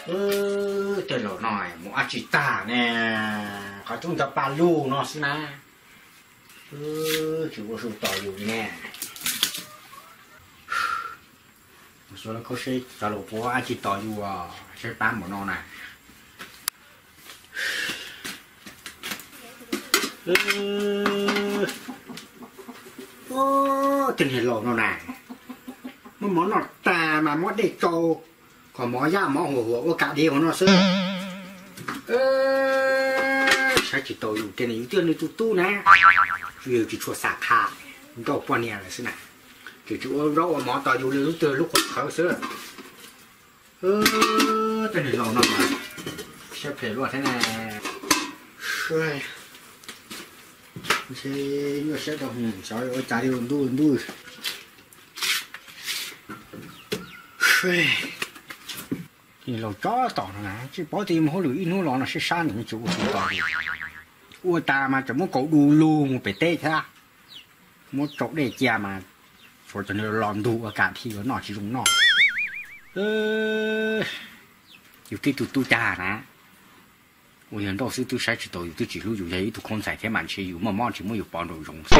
Tej laus no mus dab tsi tag ne, qhov tub ntawd pa lug no xwb na. Tsis ua su tos yus ne. Mus xyuas lawv khaub seb cov laus puas dab tsi tos yus, seb pab npaum no na. Tej niag laus no na, muab mov noj tag mas muab dej tsau kom mov yaj mov huam huam ua kam diav huv no xwb. Saib tsis taus yus tias yus twb yog nws tus tub na, tsuas yog tsis tshua xam qha nrauj poj niam lawm xwb na. Ces tsis ua zaub ua mov tos yus li, lub twg lub qhuav qhawv xwb. Tej niag laus no mas siab phem luaj thiab na. Ntshe nyuaj siab rau hwv, xyov yuav ua cas li, ntuj ntuj. Laus tsob tom no na, tsis paub tias yus mus hauj lwm ib hnub los no sib sab nws tsis ua su tos li. Ua tas mas tseem muab kaus du lug mus pem teb thiab, muab tsau dej cia mas tshuav cov niag los ntug ua kam thiaj yuav noj tsis zoo noj. Yus tib tug tub cag na, ua yawg nrauj xwb twb saib tsis taus yus, twb tsis hlub yus, yog ib tug khaub ntxhais thiab mas ntshe yus muaj mob tsis muab yus pov nraum zoov xwb.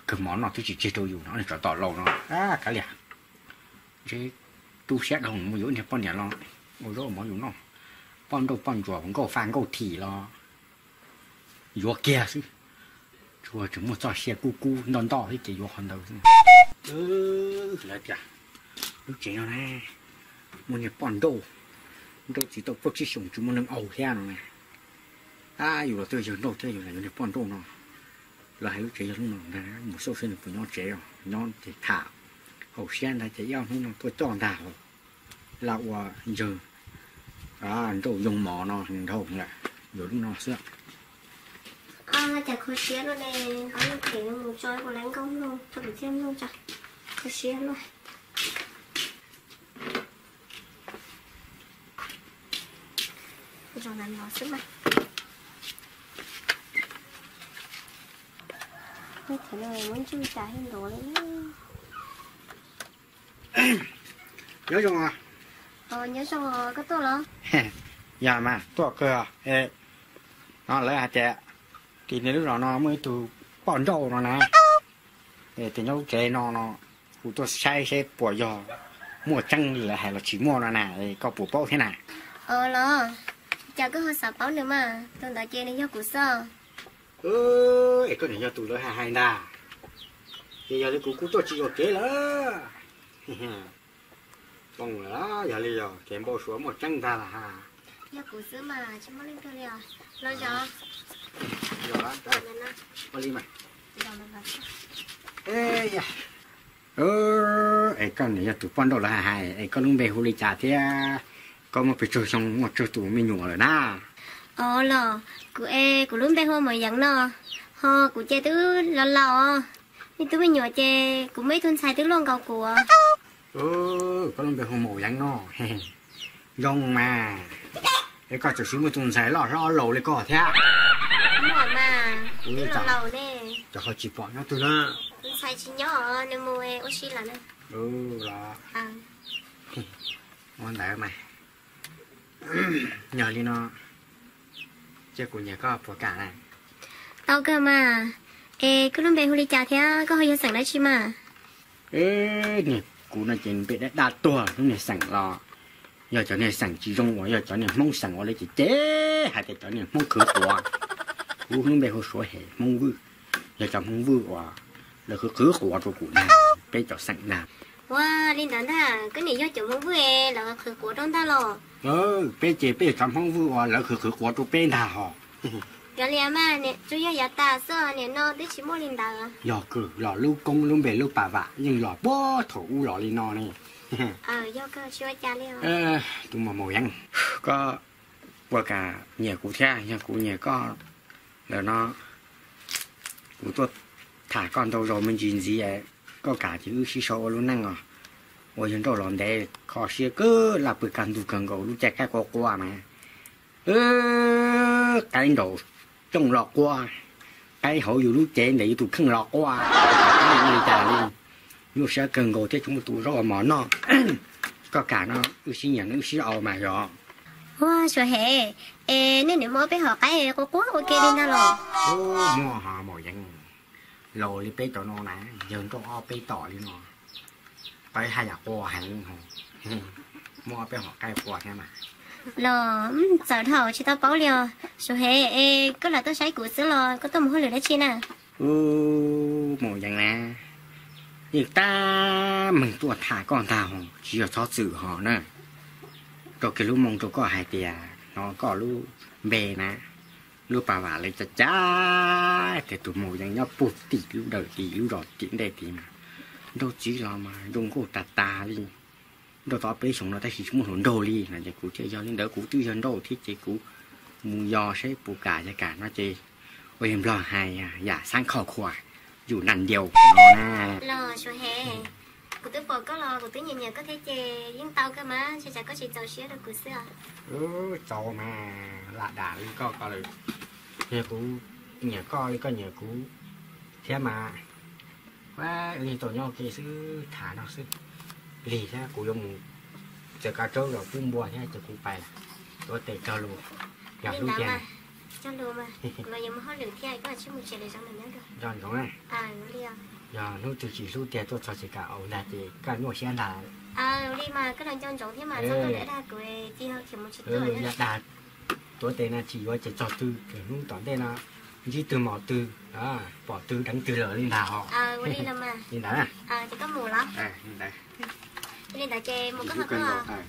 Kawg mov noj twb tsis tseg rau yus no, tsov tom laus no. Kav liam, ntshe tu siab dhau mus yuav niag poj niam los ua zaub ua mov yus noj. Poj nrauj poj ntsuam, nkauj faj nkauj thim los yuav kiag xwb. Tsuas tseem muaj txoj sia kub kub ntoj ntoj thiab ces yuav qhov ntawd xwb. Lawv tias lub tsev no na, muaj niag poj nrauj, nrauj txiv tau plaub tsib xyoos tsis muaj neeg au thiab no na. Ab, yus los twb yog nrauj thiab yus los yuav niag poj nrauj no. Lawv hais lub tsev yog lub no ntag, mus xauj seb nws puas nyob tsev os, nyob ces tham, haum siab ntag ces ib ob hnub no tuaj coj ntag. Lawv ua ntseeg nrauj yoo mov no dhau lawm, yuav lub no xwb. Cas kho siab luaj ne, qhov no phem mus tso ua lawv nkauj mloog, tso pem thiaj mloog tso, kho siab luaj. Zaum no xwb mas. Muab ntsuj tas hib ntuav li. Nyob zoo. Nyob zoo, koj tuaj los? Yog mas, tuaj kawg. No lawv hais tias tim niaj lub zos no muaj ib tug poj nrauj no na, es nyob lub tsev no no, kuv tuaj saib seb puas yog muaj tseeb li lawv hais los tsis muaj no na, koj puas paub thiab na? Los, cas koj ho xav paub nws mas, tus ntawd ces nws yog kuv xwb. Es koj niam yog tus lawv hais hais ntag. Ces yog li kuv kuj tuaj tsis yuam kev lawm. Poob lawm, yog li yog kev npau suav muaj tseeb ntag los has. Yog kuv xwb mas tsis muaj leej twg li os. Los zov. Ua li mas. Es koj niam yog tus poj nrauj lawv hais hais, es koj lub npe hu li cas thiab koj muaj pes tsawg xyoo, muaj tsawg tus me nyuam lawm na? Os los, kuv es kuv lub npe hu Maum Yeev no, ho kuv ces twb laus laus os. Me tub me nyuam ces kuv muaj ib tug ntxhais twb luaj nkaus kuv. Koj lub npe hu Maum Yeev no, zoo mas. Es koj txawm siv muaj tus ntxhais loj hlob laus li koj thiab. Muaj mas, twb laus laus ne. Cov ho tsis pom nyob twg na? Tus ntxhais tsis nyob, nws mus ua si lawm na. Los, ua ntawd mas. Yog li no, cia kuv nyiam koj puas kam na? Tau kawg mas. Es koj lub npe hu li cas thiab koj ho yog xeem dab tsi mas? Niag kuv no ces npe dab dab tuag, lub niag xeem los yog cov niag xeem tsis zoo uas yog cov niag Hmoob xeem uas lawv ces ces hais tias cov niag Hmoob khwv quav. Kuv lub npe hu Suav Hem Hmoob Vwj, yog cov Hmoob Vwj uas lawv khwv khwv quav rau kuv ntag, peb cov xeem ntag. Ua li ntawd ntag, koj niam yog cov Hmoob Vwj lawv khwv quav rau ntag los? Peb ces peb yog cov Hmoob Vwj uas lawv khwv khwv quav rau peb ntag hos. Yog li mas, tsuas yog yav tas xwb, nim no twb tsis muaj li ntawd. Yog kawg los lub koob lub npe lub pas vam yeej los puag thaum ub los li no ne. Tus muam Maum Yeev, koj puas kam nyiam kuv thiab? Yog kuv nyiam koj lawm no, kuv tuaj tham koj ntau zaus me ntsis ntxiv, koj kam ces wb sib sau ua lub neej os. Ua yawg nrauj los ntev kho siab kawg, laj pw kaj ntug kawg nkaus, lub caij qaib qua qua mas qaib nraum rooj los qua, qaib hauv yus lub cev ntawm yus tus kheej los qua, li cas li. Nyuaj siab kawg nkaus thiab tsis muaj tus zaub mov noj. Koj kam no wb sib nyiam wb sib au mas yog. Ua Suav Hem, es nej niam muab peb hom qaib quaj quaj ua ke li ntag los? Muaj ho Maum Yeev, laus li peb cov no na, yawg nrauj ob peb tom li no, peb haj yam quaj heev. Muaj ob peb hom qaib quaj thiab mas. Los txawm dhau tsis tau paub li os. Suav Hem, es koj lam tuaj saib kuv xwb los koj tuaj mus hauj lwm dab tsi na? Ub, Maum Yeev na, yeej tab meeg tuaj tham koj ntag, tsis yog txhob txwm ho na. Rau kiag lub moo rau koj hais tias hnov koj lub npe na, lub pas vam li cas cas tias tus Maum Yeev nyob puag tim lub dawm tim lub zos tim ntej tid mas, nrauj txiv los mas zoo nkauj tas tas li. Nrauj tau ob peb xyoos no tab sis tsis muaj hluas nraug li no ces kuv thiaj yog li ntawd, kuv twb yog nrauj thiab ces kuv mus yos seb puas kam yog kam no ces ua li Nplog hais yam xab khauj khua yus naj ndiau no na. Los Suav Hem, kuv twb pom koj los kuv twb nyiam nyiam koj thiab ces yeej tau kawg mas, ntshe tsam koj tsis txaus siab rau kuv xwb os. Txaus mas, lam dam li koj ko lawm, yog kuv nyiam koj li koj nyiam kuv thiab mas. Ua li tau nyob ua ke xwb tham no xwb, lig thiab kuv yuav mus txawm kav tsawb los pub npua thiab ces kuv pais lawm, tuav tes txog lus, yog hlub tiag. Nco ntsoov na, yog hnub twg tsis hlub tiag tuaj txog tsis kam au ntag ces koj nyuaj siab ntag. Li mas koj los nco ntsoov thiab mas txhob tuaj dag kuv, yog dag tuav tes no tsis yuav ces txog twg hnub tom ntej no ntsib twg mos twg, pom twg deev twg lawm li ntag os. Li ntawd, ces koj mus los? Li ntawd ces mus koj ho koj.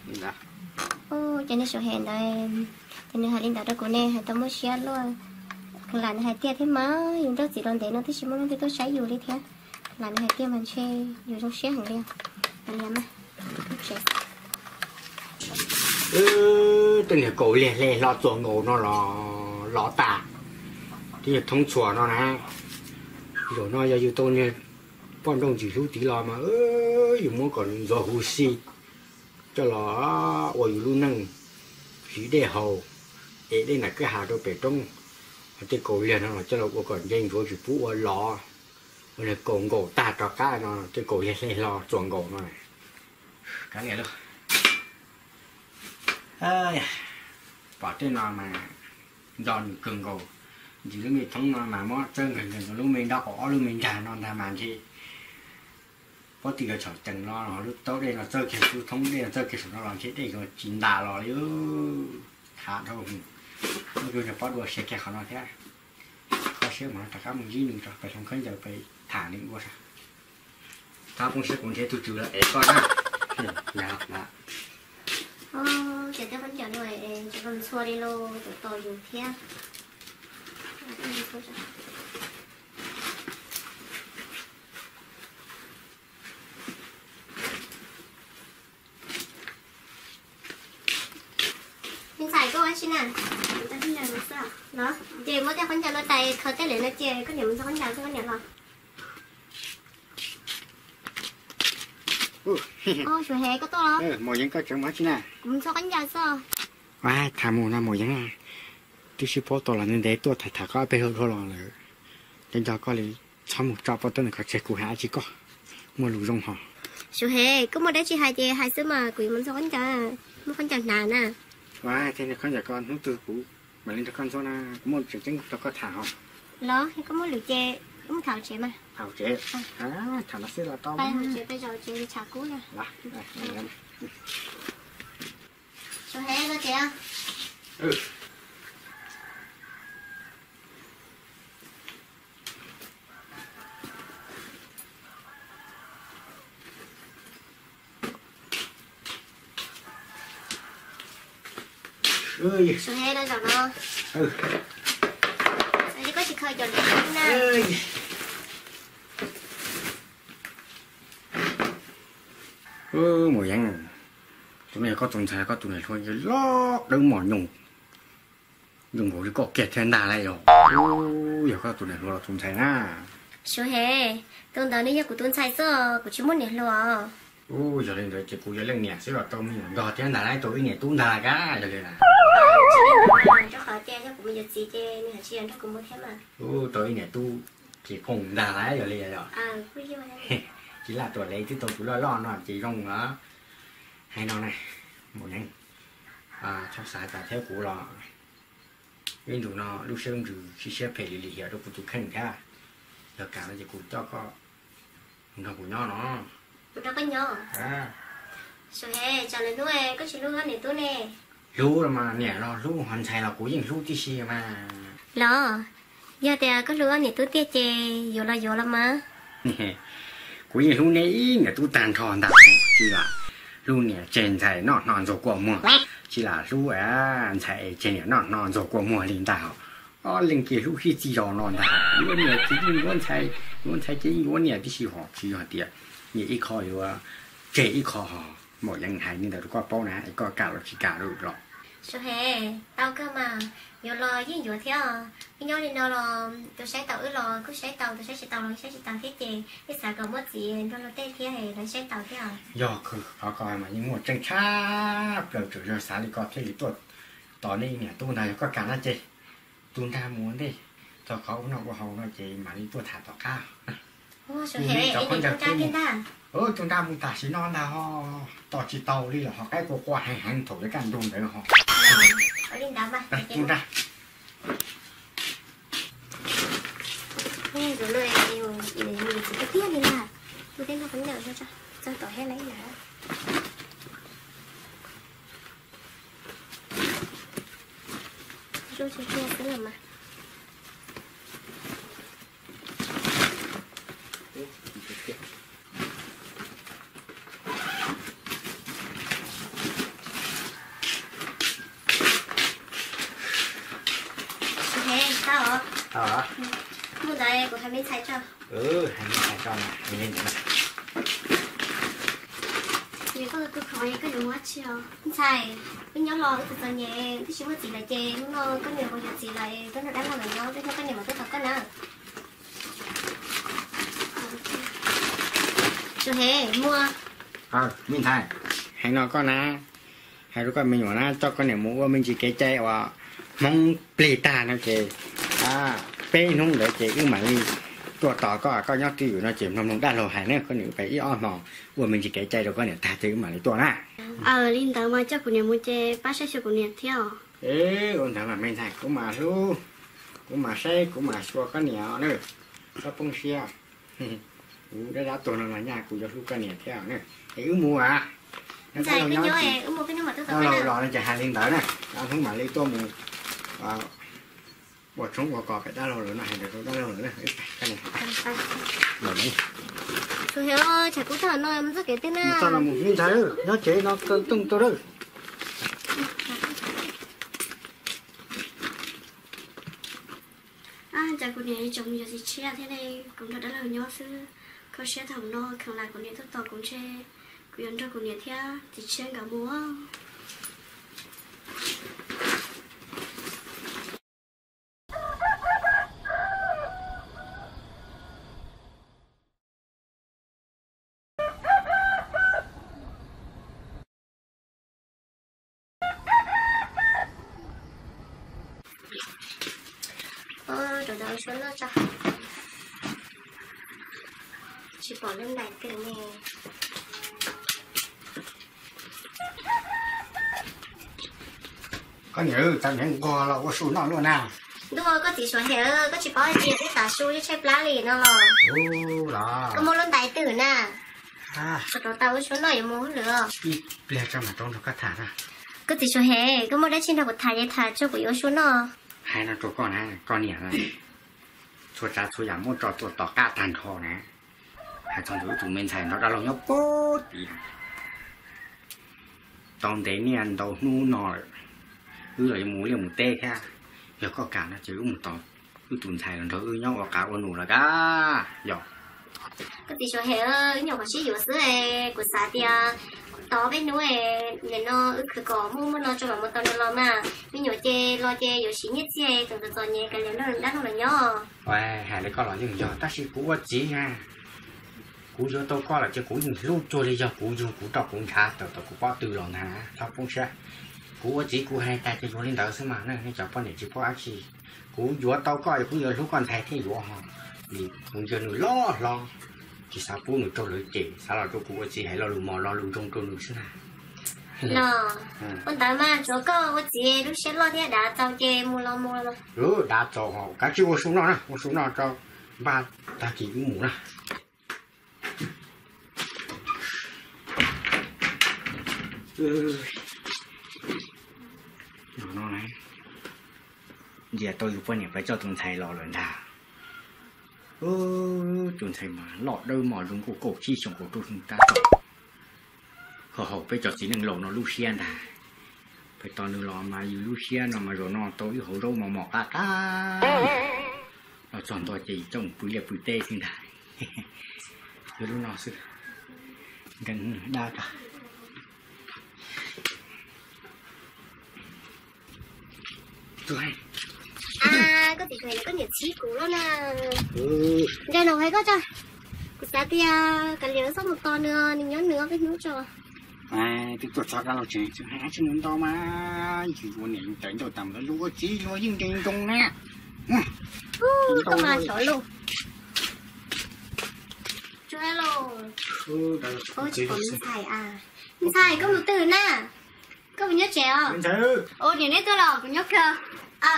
Ces nej Suav Hem ntawd, ces nws hais li ntawd rau kuv ne, hais tau muaj siab luaj. Lam nws hais tiag thiab mas, yus nrauj txiv los ntev no twb tsis muaj leej twg tuaj saib yus li thiab. Lam nws hais tiag mas ntshe yus zoo siab heev li. Tej niag kaus liag hle hlo txuas nkaus no los lov tas, tej niag thoob txhuas no na. Zaum no yog yus tau niag poj nrauj ntxim hlub tid los mas yus muab kom ntxuav huv si coj los ua yus lub neej, siv dej haus, ev dej nram kwj ha rau pem roob. Tej kaus liag no los coj los ua kom nce ntsuav tsis pub ua lov, ua niag kaus nkaus tag rov qab no, tej kaus liag hle hlo txuas nkaus no. Kav liam lauj. Pom tej no mas nco nws kawg nkaus. Ntsis lub me thoob no mas muab txawb nkaus nkaus lub me nrob qaum ob lub me nrag no ntag mas ntshe pob tw yuav txhaum cees no, lub taub dej no txawb kiag, lub thoob dej no txawb kiag saum no los ntshe dej yuav tsis ntas los li. Tham dhau, muab cua nrog pob dua siav kiag qhov no thiab. Kho siab mas rov qab mus ntsib nws tso, pem hloov khaub ncaws pem tham nws dua. Txhob poob siab, kuv nrhiav tus tswv los ev koj na. Ces tej khaub ncaws no tsis tau ntxhua li lauj, tus tos yus thiab. Me ntxhais, koj ua dab tsi na? Los ces muab tej khaub ncaws no tais khaws tej lem no ces koj niam mus ntxhua khaub ncaws xwb koj niam los. Suav Hem, koj tuaj los? Maum Yeev, koj tseem mus dab tsi na? Kuv mus ntxhua khaub ncaws xwb. Tham mus no Maum Yeev, twb sib paub tau los ntev ntev tuaj tham tham koj ob peb lub dhau los lawm, nco nco koj li, txhob mus tso pov tawb ntawm qhov tseg kuv hais dab tsi koj, muaj lus zoo hos. Suav Hem, koj muaj dab tsi hais ces hais xwb mas, kuv yuav mus ntxhua khaub ncaws, muaj khaub ncaws hnav na. Ua, tej niag khaub ncaws ko hnub twg kuv mam li nrog koj ntxhua na, kuv muaj tseem ceeb rau koj tham hos. Los koj muaj lwm ces wb mus tham hauv tsev mas. Hauv tsev? Tham no xwb los tau. Peb zaum tsev, peb zaum tsev tshav kub na. Suav Hem, los tsev. Suav Hem, los zaum no. Koj tsis khaws cov lem na. Maum Yeev, tus no yog koj tus ntxhais los koj tus niam hluas? Loj dawb mos nyoos, zoo nkaus li koj kiag thiab ntag lauj. Yog koj tus niam hluas los tus ntxhais na. Suav Hem, tus ntawd nws yog kuv tus ntxhais xwb, kuv tsis muaj niam hluas. Yog li ntawd ces kuv yog leej niam xwb los tau me nyuam nrog thiab ntag lauj, tau ib niam tub ntag lauj. Yog li ntawd, rau qhov tias yog kuv mus yuav txiv ces nws tsis yog nrog kuv mus thiab mas. Tau ib niam tub ces khoom ntag lauj, yog li os. Tsis laj tuam lev twb tau tus loj loj no ces zoo los. Hais no na, Maum Yeev, txhob xav cas thiab, kuv los ib ntus no lub siab ntsws sib siab phem li lim hiam rau kuv tus kheej thiab. Yog kam no ces kuv coj koj nrog kuv nyob no. Kuv nrog koj nyob? Ua, tsam lwm hnub koj tsis hlub niam tub ne? Hlub los mas, niam los hlub, ho ntxhais los kuv yeej hlub tib si mas. Los, yog tias koj hlub niam tub tiag ces yuav los yuav los mas. Kuv yeej hlub neb ib niam tub tag nrho ntag, tsis lam hlub niam tseg ntxhais noj hno ntxuag kua muag, tsis lam hlub ntxhais tseg niam noj hno ntxuag kua muag li ntag. Ob leeg ces hlub sib txig zos no ntag, yuav niam ces yeej yuav ntxhais, yuav ntxhais ces yeej yuav niam tib si, ho tsis yog tias niam ib qho yuav tseg ib qho ho. Maum Yeev, hais li ntawd rau koj paub na, es koj kam los tsis kam lawm los? Suav Hem, tau kawg mas, yuav los yeej yuav thiab. Wb nyob li no los tus saib taus wb los kuj saib taus, tus saib tsis taus los saib tsis taus thiab ces wb xav kom muaj txiv nrog luag tej thiab lawv saib taus thiab. Yog, qhov ko mas yeej muaj tseeb tshaj plaws, tsuas yog xav li ko thiaj li tuaj tos nej niam tub ntag. Yog koj kam no ces tu nrag mus ua ntej, txog qhov ua noj ua haus no ces mam li tuaj tham tom qab. Tu nrag mus tam sim no ntag ho, tos tsis tau li los ho qaib qua qua heev heev thaum yuav kaj ntug ntawd ho. Tu nrag. Tiag tiag li ntag, tu tej noj qhov ncauj tso, txog tom heb lawm. Zuj cia cia xwb los mas. Suav Hem, tau os. Mus ntawd kuv hais me ntxhais tso. Hais me ntxhais tso na, hais me ntxhais na. Koj tus khov koj yuav mus dab tsi os? Ntxhais, wb nyob los wb txom txom nyem, twb tsis muaj txiv lawm ces hnub no koj niam puas yuav txiv lawm, tuaj nrog dab laug lawv nyob, wb nrog koj niam mam tuaj tos koj na. Suav Hem, muaj. Me ntxhais, hais no koj na, hais rau koj me nyuam na, coj koj niam mus ua me ntsis kev cai uas Hmoob plig tag no ces peb hnub ntawd ces wb mam li tuaj tos koj, koj nyob twj ywm no ces mloog mloog dab laug hais na, koj niam pem ib ob hmos ua me ntsis kev cai rau koj niam tag ces wb mam li tuaj na. Aws, li ntawd mas coj kuv niam mus ces pab saib xyuas kuv niam thiab os. Ua ntawd mas me ntxhais, kuv mam hlub, kuv mam saib, kuv mam xyuas koj niam na. Txhob poob siab. Kuv dab dab tuag no los nyaj kuv yuav hlub koj niam thiab na. Es wb mus as. Dab laug los no ces hais li ntawd na, ob hnub mam li tuaj mus ua tshoob ua kos pem dab laug lawv no, hais ntawd rau dab laug lawm na. Suav Hem, tsam kub tag no mus txoj kev twg na? Txoj no mus me ntxhais, nyob tsev no tooj tau lawm. Cas kuv niam tseem mus yuav txiv tshiab thiab ne, kuv nrog dab laug nyob xwb. Kho siab thaum no kheev lam kuv niam tuaj tos kuv ntshe kuv yuav nrog kuv niam thiab txiv tshiab nkawd mus. Rau dab ua suab noj tso. Tsis pom lub ntais twg ne. Koj niam, tau niam nquag los ua su noj luaj na. Ntuj, koj txiv Suav Hem, koj tsis paub hais tias twb tav su tshaib plab li no los? Ub los. Koj muaj lub ntais twg na? Rau tau ua suab noj yuav mus hauj lwm. Ib pliag tso mam rov nrog koj tham na. Koj txiv Suav Hem, koj muaj dab tsi nrog kuv tham ces tham tso, kuv yuav ua suab noj. Hais no rau koj na, koj niam na, txhua tsav txhua yam muab tso tuaj tom qab tag nrho na. Hais txog ntawm wb tus me ntxhais nrog dab laug nyob puag tim na, tau ntev niaj ntau hnub no lawm, wb los yuav mus liaj mus teb thiab. Yog koj kam no ces wb mus tos wb tus ntxhais los nrog wb nyob ua qav ua num los kav. Yog koj txiv Suav Hem, wb nyuam qhuav sib yuav xwb, kuv xav tias tos peb hnub, nim no wb khwv kom muaj muaj no tso mam mus tos nws los mas. Me nyuam ces los ces yuav siv nyiaj txiag txom txom nyem kav liam nrog dab laug los nyob. Hais li koj los yeej yog, tab sis kuv ua txiv na, kuv yuav tau koj lawm ces kuv yeej hlub cuag li yog kuv yug kuv roj kuv ntshav tawm tom kuv pob tw los ntag na, txhob poob siab. Kuv ua txiv kuv hais tag ces yuav li ntawd xwb mas, nej cov poj niam tsis paub dab tsi. Kuv yuav tau koj es kuv yuav hlub koj ntxhais thiaj yuav ho, vim kuv ntsia nws loj hlob, tsis xav pub nws raug lawv cem, xav los rau kuv ua txiv hais lo lus mos lo lus ntsoog rau nws xwb na. No, ua ntawd mas tsuav koj ua txiv lub siab loj thiab dav txaus ces mus los mus. Dav txaus, kav tsij ua su noj na, ua su noj tso, npaj tag kis wb mus na. No, ntsia tau yus poj niam pais coj tus ntxhais los lawm ntag. Tus ntxhais mas loj dawb mos zoo nkauj kaum tsib xyoos kaum rau xyoo tab tom ho haum peb cov txiv neej laus no lub siab ntag. Pais tos nws los mas yus lub siab no mas zaum no tau ib hauv zaub mos mos qab qab. Los txog ntua ces yus coj mus pw liaj pw teb xwb ntag. Yog lub no xwb, nkees dab tag. Koj txiv, koj niam txhib kuv lawm na. Ntshe no hais koj tso. Kuv xav tias kav liam wb txhob mus tos nws, nws nyob nws ob peb hnub tso. Twb tuaj txog dab laug tsev, tsis hais tsis mus nto mas, yus ua niam yus tais nrauj tas mus lub ua txiv los yeej nrees nroo na. Koj mas xyov lauj. Tsuag lauj. Me ntxhais, me ntxhais, koj mus twg na? Koj mus nyob tsev os. Ua niam neb tuaj los kuv nyob kawg.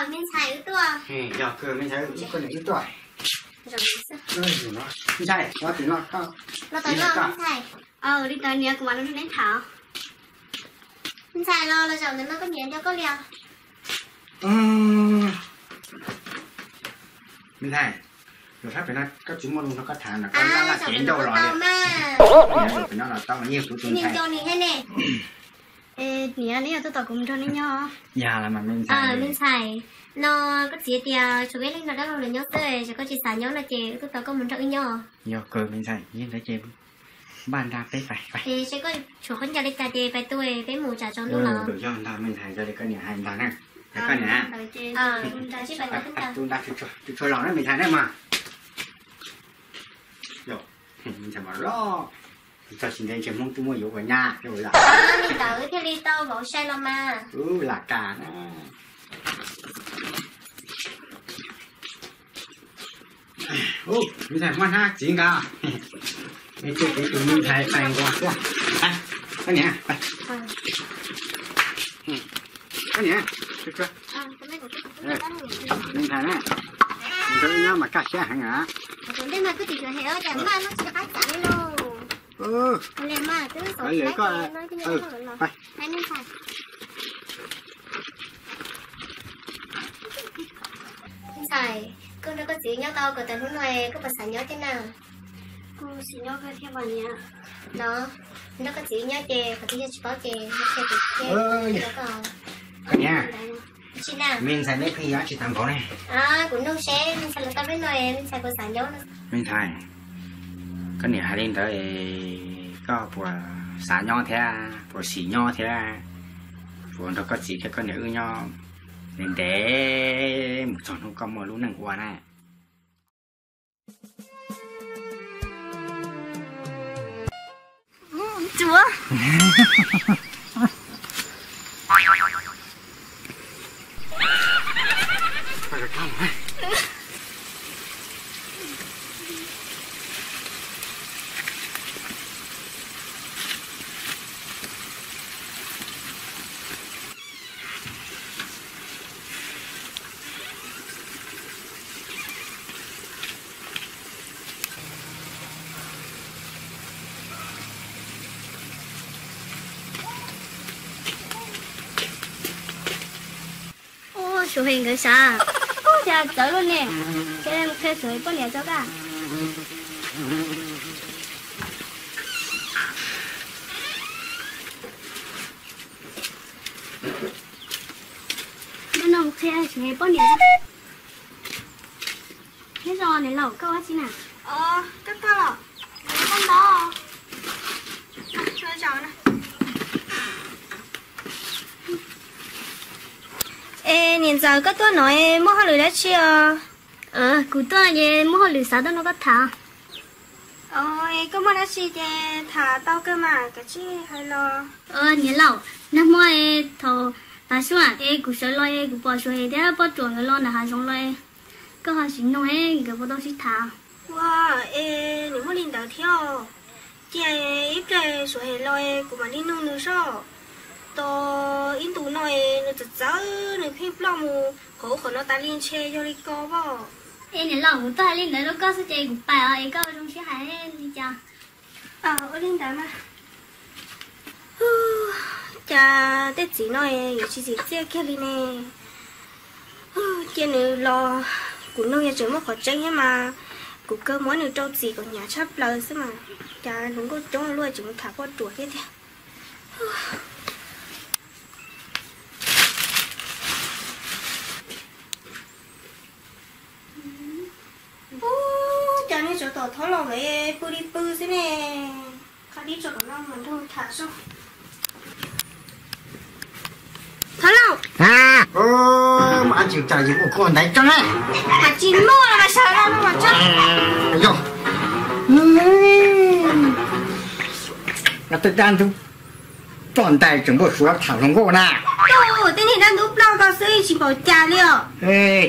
Me ntxhais wb tuaj. Yog kawg me ntxhais, koj niam wb tuaj. Me ntxhais, los tom no me ntxhais. Li ntawd niam kuv mam los nrog neb tham. Me ntxhais los los zaum ntawm no koj niam nco koj li os. Me ntxhais, los sab pem no koj txiv muaj lus nrog koj tham no, koj laj laj cev nrauj los li. Pem no los tau mas yeej kuv tus ntxhais. Niam, neb yog tuaj tos kuv mus nrog neb nyob. Yog los mas me ntxhais. Me ntxhais, no koj txiv tias tshuav peb leeg nrog dab laug lawv nyob xwb, yog koj tsis xav nyob no ces wb tuaj tos koj mus nrog wb nyob. Yog kawg me ntxhais, yog li ntawd ces npaj nra peb pais. Ces koj tshuav khaub ncaws li cas ces pais tu peb mus tsam tsaus ntuj los. Yog ntag me ntxhais, yog li koj niam hais ntag na. Koj niam, tu nra tshuaj los na me ntxhais na mas. Me ntxhais mas loj, txog tsis ntev ntshe Hmoob twb muab yuav ua nyab. Li ntawd thiaj li tau vauv sai los mas. Lam kam na. Me ntxhais muab hnab txiv nqa. Tus me ntxhais pais nqua tuaj. Koj niam, koj niam, me ntxhais na, nyob mas kaj siab heev a. Ntxhais, koj nrog koj txiv nyob tau kom tag hnub no koj puas xav nyob thiab na? Kuv xav nyob kawg thiab mas niam. No, nrog koj txiv nyob ces qhov twg yog tsis paub ces qhia kuv thiab. Koj niam, me ntxhais neb pheej yuav dab tsi tag npaum ne? Kuv nug seb me ntxhais los tau peb no, me ntxhais puas xav nyob no. Me ntxhais, koj niam hais li ntawd, koj puas xav nyob thiab puas xis nyob thiab? Puas nrog koj txiv thiab koj niam wb nyob ntev ntev mus txog hnub koj muaj lub neej ua na? Ua Suav Hem nkawd sav, ua cas txawv luaj ne. Ces mus qhia Suav Hem poj niam tso kaj. Hnub no mus qhia Suav Hem poj niam. Nyob zoo niam laus, koj ua dab tsi na? Koj tuaj los, koj ntawd. Es niam ntxawm, koj tuaj no muaj hauj lwm dab tsi os? Kuv tuaj ces muaj hauj lwm xav tuaj nrog koj tham. Koj muaj dab tsi ces tham tau kawg mas, kav tsij hais los. Niam laus, nag hmo thaum tav su es kuv sawv los es kuv pom Suav Hem thiab Poj Ruam nkawd los nram hav zoov los, koj ho sim nug nkawd puas tau sib tham. Ua, es nws muaj li ntawd thiab. Cia ib pliag Suav Hem los kuv mam li nug nws soj. Tos ib ntus no es nws txawv txawv nws pheej ploj mus qhov ub qhov no tas li ntshe yog li ko pom. Es niam laus, kuv twb hais li ntawd rau koj xwb ces kuv pais os, es koj zoo siab hais li cas. Ua li ntawd mas. Cas tej txiv no yuav tsis txim txiaj kiag li ne. Cia nws los, kuv nug yog tseem muaj qhov tseeb thiab mas kuv kawg muab nws rau txim kom hnyav tshaj plaws xwb mas. Cas hluas nkauj coob luaj, tseem mus tham poj ruam thiab tiag. Ub, cas nej tsov tom thob los lawm pw li pw xwb ne. Qhov dib tso kom no mus nrog tham soj. Thob Lauj, mas tsis tas yus ua koj ntaiv tso na. Mas tsis muaj los mas sawv los no mas tso. Yog, tej dab ntub ploj ntais tseem npau suav tham hluas nkauj na. Tus tej niag dab ntub ploj ko xwb tsis npaum cas li os.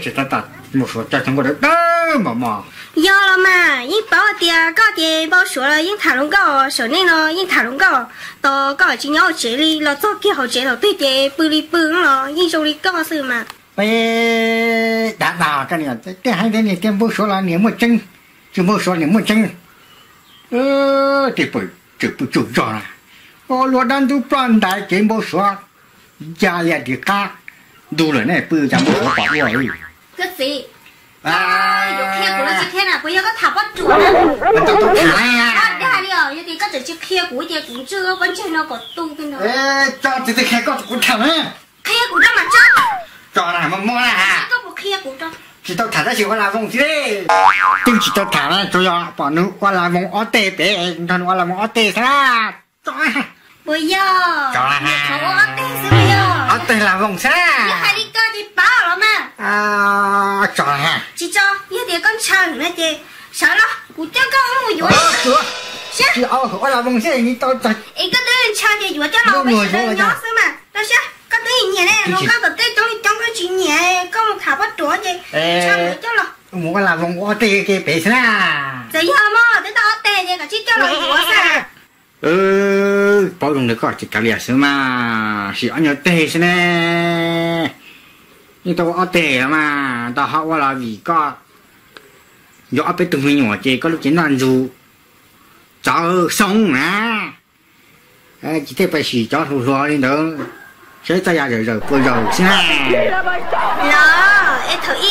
Tsis tas npau suav coj hluas nkauj dawb dawb mos mos. Yog los mas yeej paub tias koj ces npau suav los yeej tham hluas nkauj, saum nej no yeej tham hluas nkauj. Tos koj tsis nyob hauv tsev li, los txog kiag hauv tsev thaum twg ces pw li pw los yeej zoo li koj xwb mas. Peb dav dag koj niam, tej hais tias niam tias npau suav los niam muaj tseeb, tsis npau suav niam muaj tseeb. Tej pw tsuj zog na, luag dab ntub ploj ntais ces npau suav, ya ya ris qab, ntu lawm nej pw cas npau suav pom dua li. Koj txiv, yuav qhia kuv los tsis qhia na, puas yog koj tham poj ruam na? Tau tau tham na. Dag li os, yog tias koj tseem tsis qhia kuv ces kuv ntswj pob ntseg no kom tu pem no. Tso txiv txiv qhia koj kuv tham na. Qhia kuv rau mas tso. Tso na, mob mob na. Koj puas qhia kuv rau? Tsis tau tham tab sis ua la voos xwb. Twb tsis tau tham na, tsuas yog pom nws ua la voos ob teg pem, nrog nws ua la voos ob teg xwb na. Puas yog? Qhov ua ob teg xwb puas yog? Ob teg la voos xwb. Yog hais li ko ces paub los mas. Tso, tsis tso, yog tias koj ntshaw no ces sawv los kuv coj koj mus yuav. Ua la voos xwb ni tau txog. Es koj twb ntshaw ces yuav coj los ua peb sawv daws nyob xwb mas. Rau siab, koj twb nyiam ne, hluas nkauj tom tej coob li coob koj tsis nyiam, koj mus tham poj ruam ces ntshaw yuav coj los. Mus ua la voos ob teg ke pem xwb na. Txawm yog mog, twb tau ob teg ces kom tsij coj los yuav xwb. Paub zoo li koj ces kav liam xwb mas, sim ob nyuag teg xwb ne. Yeej tau ua ob teg los mas, tau ho ua los vim koj yuav ob peb tug me nyuam ces koj lub cev noj ntsug txawv xoo na. Ces thiaj pais sim cov hluas hluas li ntawd, saib txoj yam zawm zawm puas zawm xwb na. Los es thaum ub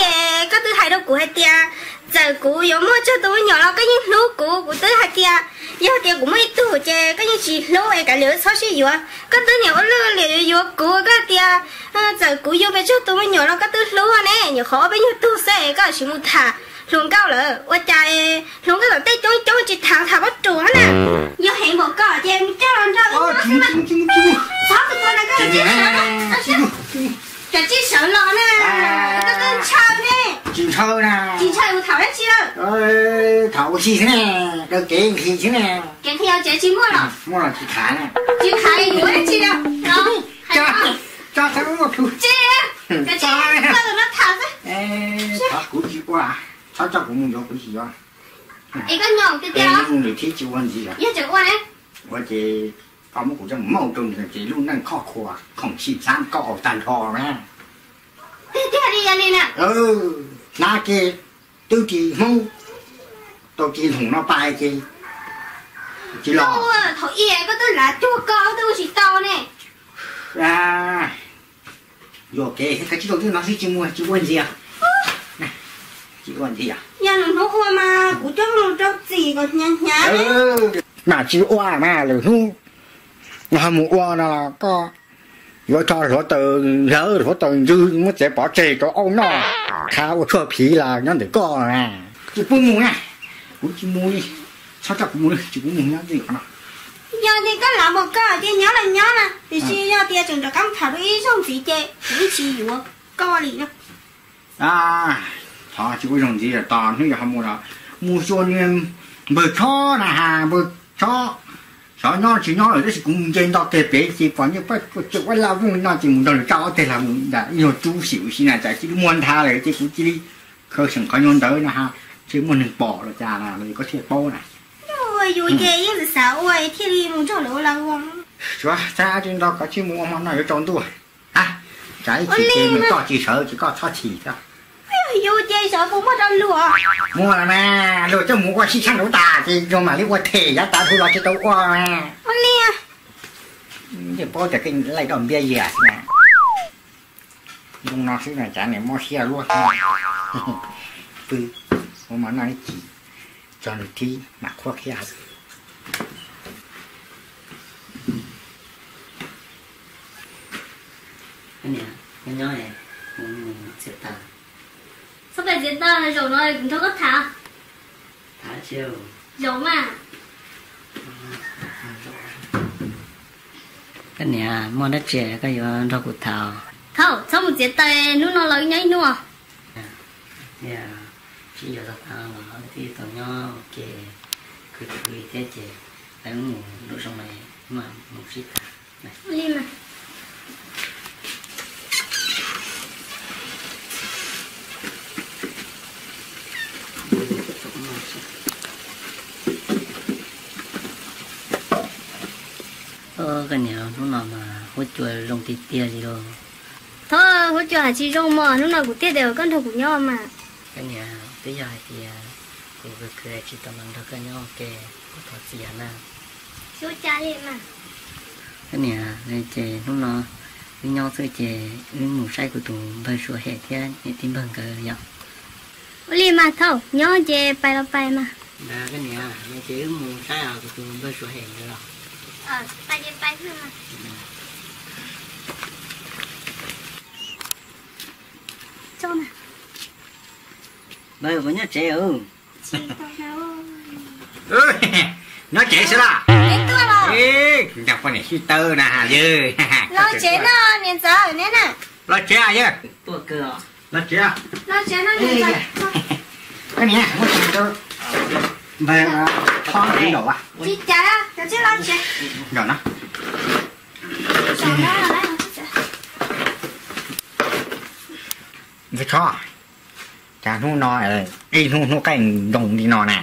koj twb hais rau kuv hais tias txawm kuv yuav muaj tsawg tus me nyuam los koj yeej hlub kuv, kuv twb hais tias yog tias kuv muaj ib tug ces koj yeej tsis hlub es kav liam txhob sib yuav. Koj twb niam ua lwj liam yuav yuav kuv, koj tias txawm kuv yuav pes tsawg tus me nyuam los koj twb hlub ne, nyuam qhuav ua peb nyuag tug xwb es koj tsis mus tham hluas nkauj lawm. Ua cas hluas nkauj tom tej coob coob tsis tham tham poj ruam na? Yog heev npaum koj ces mus coj los nrog wb nyob xwb mas. Txhob tus tua na koj, tsis sawv los na, koj twb ntshaw ne. Tsis ntshaw na. Tsis ntshaw mus tham dab tsi lawm? Tham ua si xwb ne, daws kev nqhis xwb ne. Kev nqhis tsev tsis muaj los? Muaj los tsis tham na. Tsis tham yuav dab tsi lawm? Tsis, koj tsis ua, txhob coj kuv mus yuav kuv tsis yuav. Es koj nyob tiag tiag los? Nws thiab tsis ua ntxiv os. Yog tseem ua ne? Ua ces koj muab kuv coj mus muag rau nws ces lub neej khoj khuav khoom xim xab koj haus tag nrho na. Tiag tiag li yog li na. Hnab ke twb ris Hmoob tau ris nthoo no pais ces tsis los. Thaum ub koj twb lav cuag koj twb ua tsis tau ne. Yuam kev thiab, kav tsij rau twb no xwb, tsis mus tsis ua ntxiv. Tsis ua ntxiv. Yog nws hnub ua mas kuv coj mus rau txim kom hnyav hnyav. Mas tsis ua mas lwm hnub ho mus ua no los koj yuav tso hluav taws hlawv hluav taws ntsws muab txiav pov tseg rau aub noj, qhav ua tshuaj phiv los nyob ntawm koj na. Tsis pub mus na, kuv tsis mus li, txhob coj kuv mus li, tsis pub mus nyob ntawm koj no. Yog tias koj lav mus koj ces nyob los nyob mas, tiam sis yog tias tseem rov qab tham dua ib zaug ntxiv ces kuv yeej tsis yuav koj li no. Thov tsis ua zaug ntxiv, tos hnub yog ho mus los mus xyuas npawg Tshob na has, npawg Tshob xyov nyob tsis nyob lawm, tab sis kuv mus nce nto teg pem ces pom nws pab tseem ua laj voog li no ces mus nrog nws tsa ob teg los mus ntawm ib nyuag rub xim ua si na, tsam cia li muag nthav lawm ces kuv cia li khaws seem qhov nyuag ntawd na has, ntshe muaj neeg pom los cas los koj thiaj paub na. Yus ces yeej xav ua thiaj li mus nrog lawv ua laj voog. Suav, txhab tsis nto koj tsis mus ua hmo noj yuav tsaus ntuj. Tsam ib chim ces nws toj tsis sawv ces koj txhob chim thiab. Yus ces sawv puas muaj rau luag? Muaj los mas, luag coj mus ua sib tshaaj nraud tas ces luag mam li ua them, yav tas luag los tsis tau ua mas. Ua li. Yeej paub tias koj laij doj npiab yias xwb na. Zoo no xwb no cas niam mob siab luaj. Pw, ua hmo noj ib chim, tso nws thib mam qhuab qhia. Txhob pais txiav taws, zaum no kuv nrog koj tham. Zaum mas. Koj niam, muaj dab tsi koj yuav nrog kuv tham? Thaum txhob mus txiav taws, hnub no los wb nyob ib hnub. Tsis yog tau tas los wb twb tau nyob ua ke khwv khwv thiab ces wb mus lub zoo mas mus sib tham. Koj niam, hnub no mas huab cua zoo tiag tiag li lauj. Thaum huab cua hais tsis zoo mog, hnub no kuv thiaj tias koj nrog kuv nyob mas. Koj niam, twb yog hais tias kuv khwv khwv tsis tau los nrog koj nyob ua ke, kuv thov txim na. Tsis ua cas li mas. Koj niam, ces hnub no wb nyob xwb ces wb mus saib kuv tus npawg Suav Hem thiab niam tij npawg nkawd yom. Ua li mas thaum nyob ces pais los pais mas. Ntawd koj niam, ces wb mus saib kuv tus npawg Suav Hem nkawd los. Pais ces pais xwb mas. Npawg, puas nyob tsev? Nyob tsev xwb las. Nrog poj niam sib tawb na yawg. Los tsev no niam ntxawm neb na. Los tsev yawg. Los tsev. Koj niam, muab npawg Txhob nrog los. Tsis cas, cov tsis los tsev. Nrog no. Ntxawg Txhob, cas hnub no ib hnub hnub qaij nroos li no na,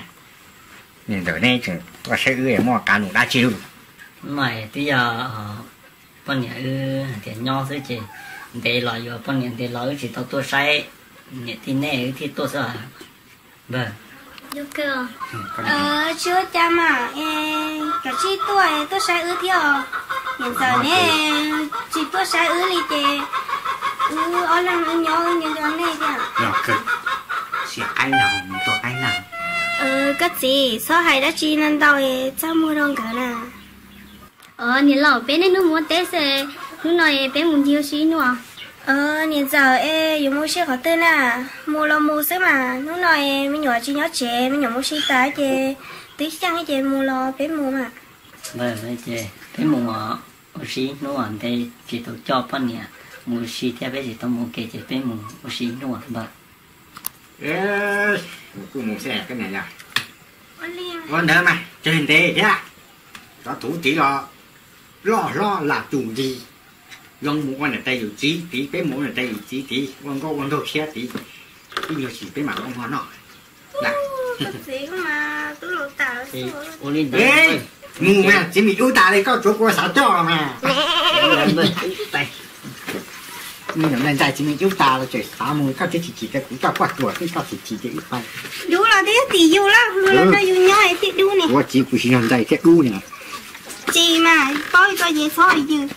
niam ntxawm neb tseem tuaj saib wb muaj qab num dab tsi lauj? Mas twb yog poj niam wb hais tias nyob xwb ces ntev los yuav poj niam ntev los wb tsis tau tuaj saib niam tij nej wb thiaj tuaj xwb. Npawg, tsis ua cas mas, cov tsis tuaj tuaj saib wb thiab os. Niam ntxawm neb tsis tuaj saib wb li ces wb ob leeg wb nyob wb nyob nco nej thiab. Koj txiv txhob hais dab tsi no ntau, txaj muag rau nkawd na. Niam laus, peb niaj hnub mus ua teb xwb, hnub no peb mus ncig ua si ib hnub. Niam ntxawm, es yuav mus ua si qhov twg na? Mus los mus xwb mas, hnub no me nyuam tsis nyob tsev, me nyuam mus si tas ces twb xyeej ces mus los peb mus mas. Ces peb mus ua si ib hnub, ntev tsis tau coj poj niam mus ua si thiab peb tsis tau mus ua ke ces peb mus ua si ib hnub npawg. Kuj mus xwb koj niam yog. Ua ntawd mas tseg ntev thiab, cov tub txiv los loj hlob lam tus ntxig, zoo mus ua niam tais yawm txiv tid, peb mus ua niam tais yawm txiv tid, ua nkauj ua nraug tshiab tid, ib nyuag tsis peb mam ua hmo noj. Mus mas txiv me cub tas li koj tsuav kuv xav coj los mas. Me nyuam ntais ntais txiv me cub tas los tseem xav mus, koj twb tsis chim rau kuv coj poj tuam xwb, koj tsis chim ces wb pais. Dub los twb yog tim yus lawm, mus los rau yus nyob thiaj dub ne. Ua txiv kuv tsis yog ntais thiab dub ne. Tsis mas paub tso ces txhob yws.